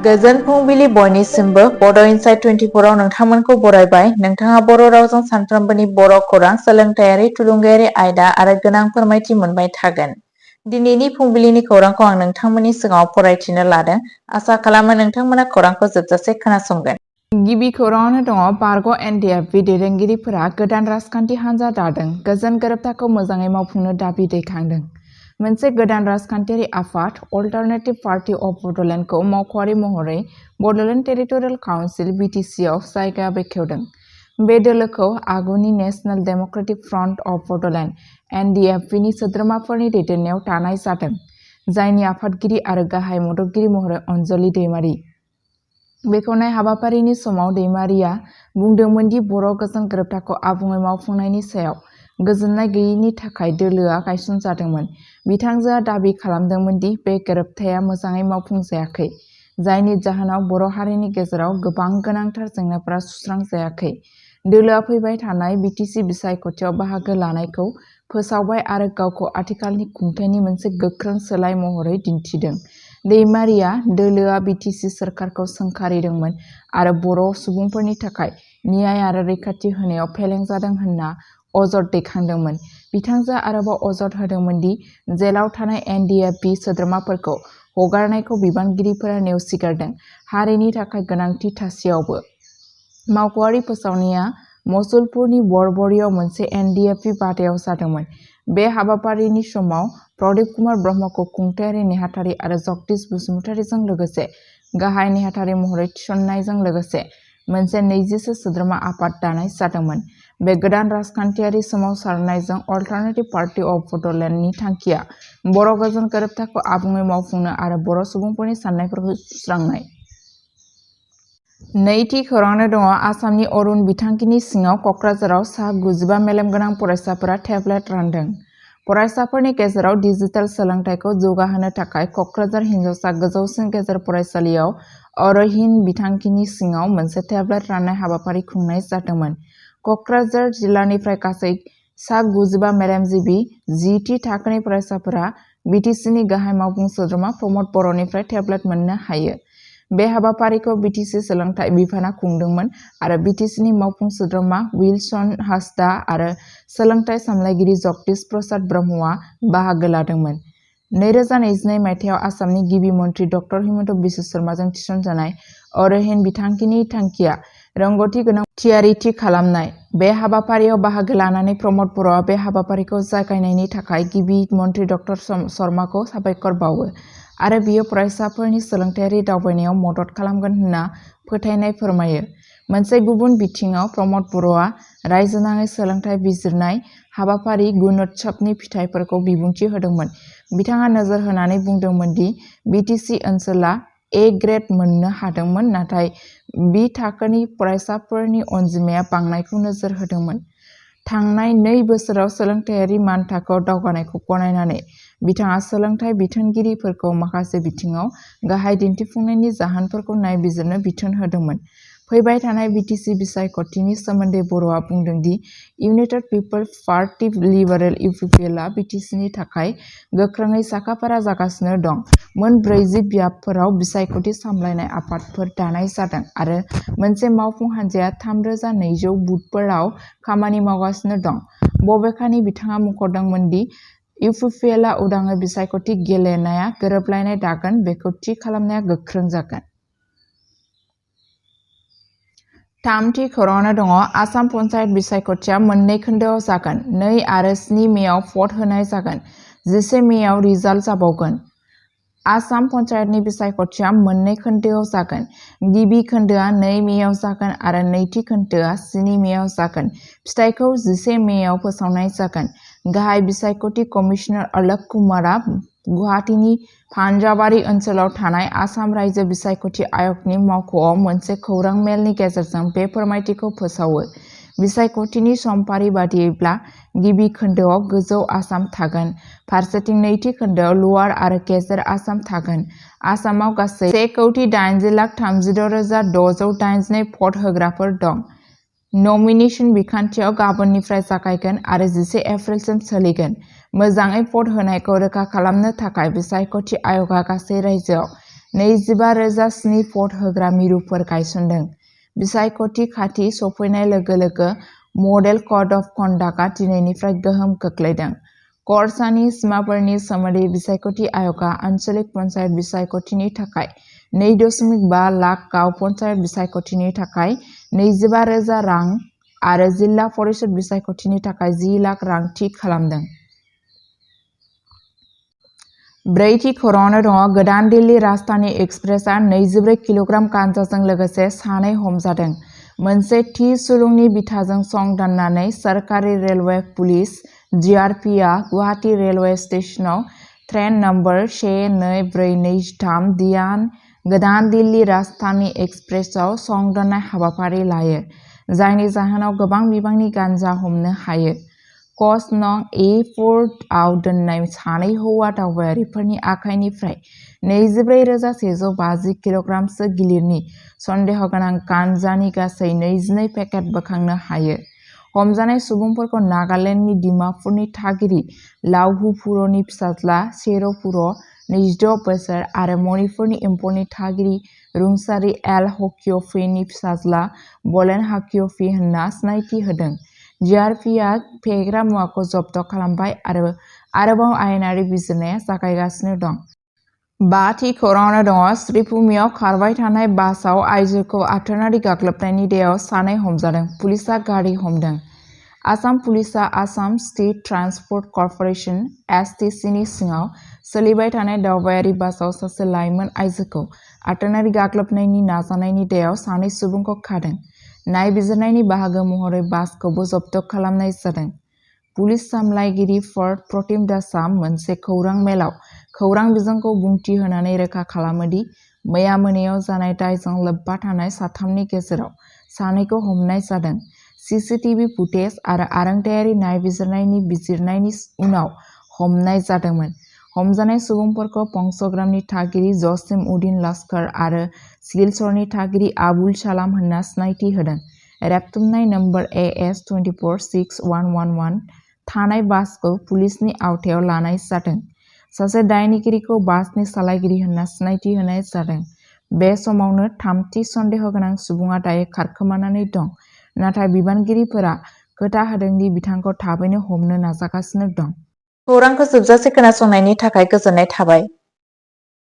गोजोन फुंबिलि बयनिसिमबो बड' इनसाइट 24 आव नोंथांमोनखौ बरायबाय। नोंथाङा बर' रावजों सानफ्रोमबोनि बर' खौरां, सोलोंथायारि, थुलुंगायारि आयदा आरो गोनां फोरमायथि मोनबाय थागोन। दिनैनि फुंबिलिनि खौरांखौ आं नोंथांमोननि सिगाङाव फरायथिनो लादों। आसा खालामो नोंथांमोना खौरांखौ जोबजासे खोनासंगोन। गिबि खौराङावनो दङ बारग' एनडिएफबि दैदेनगिरिफोरा गोदान राजखान्थि हान्जा दादों, गोजोन गोरोबथाखौ मोजाङै मावफुंनो दाबि दैखांदों। मोनसे गोदान राजखान्थियारि आफाद अल्टारनेटिभ पार्टी अफ बड'लेण्डखौ मावख'आरि महरै बड'लेण्ड टेरिटरियेल काउन्सिल (BTC) आव जायगा बेखेवदों। बे दोलोखौ आगुनि national Democratic front of Bodoland (NDFB) नि सोद्रोमाफोरनि दैदेननायाव दानाय जादों, जायनि आफादगिरि आरो गाहाय मददगिरि महरै अनजलि दैमारि। बेखेवनाय हाबाफारिनि समाव दैमारिया बुंदोंमोन दि बर' गोजोन गोरोबथाखौ आबुङै मावफुंनायनि सायाव गोजोननाय गैयैनि थाखाय दोलोआ गायसनजादोंमोन। बिथांजोआ दाबि खालामदोंमोन दि बे गोरोबथाया मोजाङै मावफुंजायाखै, जायनि जाहोनाव बर' हारिनि गेजेराव गोबां गोनांथार जेंनाफोरा सुस्रांजायाखै। दोलोआ फैबाय थानाय BTC बिसायख'थियाव बाहागो लानायखौ फोसावबाय आरो गावखौ आथिखालनि खुंथायनि मोनसे गोख्रों सोलाय महरै दिन्थिदों। दैमारिया दोलोआ BTC सोरखारखौ सोंखारिदोंमोन आरो बर' सुबुंफोरनि थाखाय न्याय आरो रैखाथि होनायाव फेलें जादों होनना अजद दैखांदोंमोन। बिथांजोआ आरोबाव अजद होदोंमोन दि जेलाव थानाय NDFB सोद्रोमाफोरखौ हगारनायखौ बिबानगिरिफोरा नेवसिगारदों, हारिनि थाखाय गोनांथि थासेयावबो। मावख'आरि फोसावनाया मसुलपुरनि बरबरियाव मोनसे NDFB बादायाव जादोंमोन। बे हाबाफारिनि समाव प्रदीप कुमार ब्रह्मखौ खुंथायारि नेहाथारि आरो जगदीश बसुमतारीजों लोगोसे गाहाय नेहाथारि महरै थिसननायजों लोगोसे मोनसे 20 सोद्रोमा आफाद दानाय जादोंमोन। बे गोदान राजखान्थियारि सोमावसारनायजों अल्टारनेटिभ पार्टी अफ बड'लेण्डनि थांखिया बर' गोजोन गोरोबथाखौ आबुङै मावफुंनो आरो बर' सुबुंफोरनि साननायफोरखौ सुस्रांनाय। नैथि खौराङावनो दङ आसामनि अरुण बिथांखिनि सिङाव क'क्राझाराव सा 95 मेलेमगोनां फरायसाफोरा टेब्लेट रानदों। फरायसाफोरनि गेजेराव डिजिटेल सोलोंथाइखौ जौगाहोनो थाखाय क'क्राझार हिनजावसा गोजौसिन गेजेर फरायसालियाव अर'हीन बिथांखिनि सिङाव मोनसे टेब्लेट राननाय हाबाफारि खुंनाय जादोंमोन। क'क्राझार जिल्लानिफ्राय गासै सा 95 मेलेमजिबि 10थि थाखोनि फरायसाफोरा BTCनि गाहाय मावफुं सोद्रोमा प्रमद बर'निफ्राय टेब्लेट मोननो हायो। बे हाबाफारिखौ BTC सोलोंथाइ बिफाना खुंदोंमोन आरो BTCनि मावफुं सोद्रोमा विल्सन हांसदा आरो सोलोंथाइ सामलायगिरि जगदीश प्रसाद ब्रह्मआ बाहागो लादोंमोन। 2022 मायथाइयाव आसामनि गिबि मन्थ्रि डक्टर हिमन्त बिश्व शर्माजों थिसनजानाय अर'हीन बिथांखिनि थांखिया रोंग'थि गोनां थियारिथि खालामनाय। बे हाबाफारियाव बाहागो लानानै प्रमद बर'आ बे हाबाफारिखौ जागायनायनि थाखाय गिबि मन्थ्रि डक्टर शर्माखौ साबायखर बावो आरो बियो फरायसाफोरनि सोलोंथायारि दावबायनायाव मदद खालामगोन होनना फोथायनाय फोरमायो। मोनसे गुबुन बिथिङाव प्रमद बर'आ रायजोनाङै सोलोंथाइ बिजिरनाय हाबाफारि गुणोत्सवनि फिथायफोरखौ बिबुंथि होदोंमोन। बिथाङा नोजोर होनानै बुंदोंमोन दि BTC ओनसोला A ग्रेड मोननो हादोंमोन, नाथाय B थाखोनि फरायसाफोरनि अनजिमाया बांनायखौ नोजोर होदोंमोन। थांनाय 2 बोसोराव सोलोंथायारि मानथाखोआव दावगानायखौ गनायनानै बिथाङा सोलोंथाइ बिथोनगिरिफोरखौ माखासे बिथिङाव गाहाय दिन्थिफुंनायनि जाहोनफोरखौ नायबिजिरनो बिथोन होदोंमोन। फैबाय थानाय BTC बिसायख'थिनि सोमोन्दै बर'आ बुंदों दि इउनाइटेड पिपल्स पार्टी लिबारेल UPPLआ BTCनि थाखाय गोख्रोङै साखाफारा जागासिनो दं। मोन 40 बियाबफोराव बिसायख'थि सामलायनाय आफादफोर दानाय जादों आरो मोनसे मावफुं हान्जाया 3200 बुथफोराव खामानि मावगासिनो दं। बबेखानि बिथाङा मुंख'दोंमोन दि UPPLआ उदाङै बिसायख'थि गेलेनाया गोरोबलायनाय दागोन, बेखौ थि खालामनाया गोख्रों जागोन। थामथि खौराङावनो दङ आसाम पन्चायत बिसायख'थिया मोननै खोन्दोआव जागोन। 2 आरो 7 मेआव भट होनाय जागोन। 11 मेआव रिजाल्ट जाबावगोन। आसाम पन्चायतनि बिसायख'थिया मोननै खोन्दोआव जागोन। गिबि खोन्दोआ 2 मेआव जागोन आरो नैथि खोन्दोआ 7 मेआव जागोन। फिथायखौ 11 मेआव फोसावनाय जागोन। गाहाय बिसायख'थि कमिसनार आलोक कुमारआ गुवाहाटीनि पान्जाबारि ओनसोलाव थानाय आसाम रायजो बिसायख'थि आय'गनि मावख'आव मोनसे खौरां मेलनि गेजेरजों बे फोरमायथिखौ फोसावो। बिसायख'थिनि समफारि बादियैब्ला गिबि खोन्दोआव गोजौ आसाम थागोन, फारसेथिं नैथि खोन्दोआव लवार आरो गेजेर आसाम थागोन। आसामाव गासै 1,80,36,682 भट होग्राफोर दं। नमिनेशन बिखान्थियाव गाबोननिफ्राय जागायगोन आरो 11 एप्रिलसिम सोलिगोन। मोजाङै भट होनायखौ रोखा खालामनो थाखाय बिसायख'थि आय'गआ गासै रायजोआव 25,000 भट होग्रा मिरुफोर गायसनदों। बिसायख'थि खाथि सफैनाय लोगो लोगो मडेल कड अफ कन्डाक्टआ दिनैनिफ्राय गोहोम खोख्लैदों। खरसानि सिमाफोरनि सोमोन्दै बिसायख'थि आय'गआ आन्सलिक पन्चायत बिसायख'थिनि थाखाय 2.5 लाख, गाव पन्चायत बिसायख'थिनि थाखाय 25,000 रां आरो जिल्ला परिषद बिसायख'थिनि थाखाय 10 लाख रां थि खालामदों। ब्रैथि खौराङावनो दङ गोदान दिल्ली राजधानी एक्सप्रेसआ 24 किल'ग्राम गान्जाजों लोगोसे सानै हमजादों। मोनसे थि सुलुंनि बिथाजों संदाननानै सोरखारि रेलवे पुलिस (जिआरपि) आ गुवाहाटी रेलवे स्टेशनाव ट्रेन नम्बर 124223 डियान गोदान दिल्ली राजधानी एक्सप्रेसआव संदाननाय हाबाफारि लायो, जायनि जाहोनाव गोबां बिबांनि गान्जा हमनो हायो। कच नं A4 आव दोननाय सानै हौवा दावबायारिफोरनि आखाइनिफ्राय 24,150 किल'ग्रामसो गिलिरनि सन्देहगोनां गान्जानि गासै 22 पेकेट बोखांनो हायो। हमजानाय सुबुंफोरखौ नागालेन्डनि डिमापुरनि थागिरि लावहुपुर'नि फिसाज्ला शेर'पुर', 26 बोसोर आरो मणिपुरनि इम्फलनि थागिरि रुंसारि एल हकिअफिनि फिसाज्ला बलेन हाकिअफि होनना सिनायथि होदों। जिआरपिआ फेग्रा मुवाखौ जब्द खालामबाय आरो आरोबाव आयेनारि बिजिरनाया जागायगासिनो दं। बाथि खौराङावनो दङ श्रीभूमियाव खारबाय थानाय बासआव आइजोखौ आथोनारि गाग्लोबनायनि दायाव सानै हमजादों, पुलिसआ गारि हमदों। आसाम पुलिसआ Assam state transport corporation (STC) सिङाव सोलिबाय थानाय दावबायारि बासआव सासे लाइमोन आइजोखौ आथोनारि गाग्लोबनायनि नाजानायनि दायाव सानै सुबुंखौ खादों। नायबिजिरनायनि बाहागो महरै बासखौबो जब्द खालामनाय जादों। पुलिस सामलायगिरि प्रतिम दासआ मोनसे खौरां मेलाव खौरां बिजोंखौ बुंथि होनानै रोखा खालामो दि मैया मोनायाव जानाय दायजों लोब्बा थानाय साथामनि गेजेराव सानैखौ हमनाय जादों। सीसीटीवी फुटेज आरो आरोंदायारि नायबिजिरनायनि बिजिरनायनि उनाव हमनाय जादोंमोन। हमजानाय सुबुंफोरखौ पंचग्रामनि थागिरि जसिम उद्दीन लस्कर आरो सिलचरनि थागिरि आबुल सालाम होनना सिनायथि होदों। रेबथुमनाय नम्बर AS 246111 थानाय बासखौ पुलिसनि आवथायाव लानाय जादों। सासे दायनिगिरिखौ बासनि सालायगिरि होनना सिनायथि होनाय जादों। बे समावनो थामथि सन्देहगोनां सुबुङा दायो खारखोमानानै दं, नाथाय बिबानगिरिफोरा खोथा होदों दि बिथांखौ थाबैनो हमनो नाजागासिनो दं। खौरांखौ जोबजासे खोनासंनायनि थाखाय गोजोननाय थाबाय।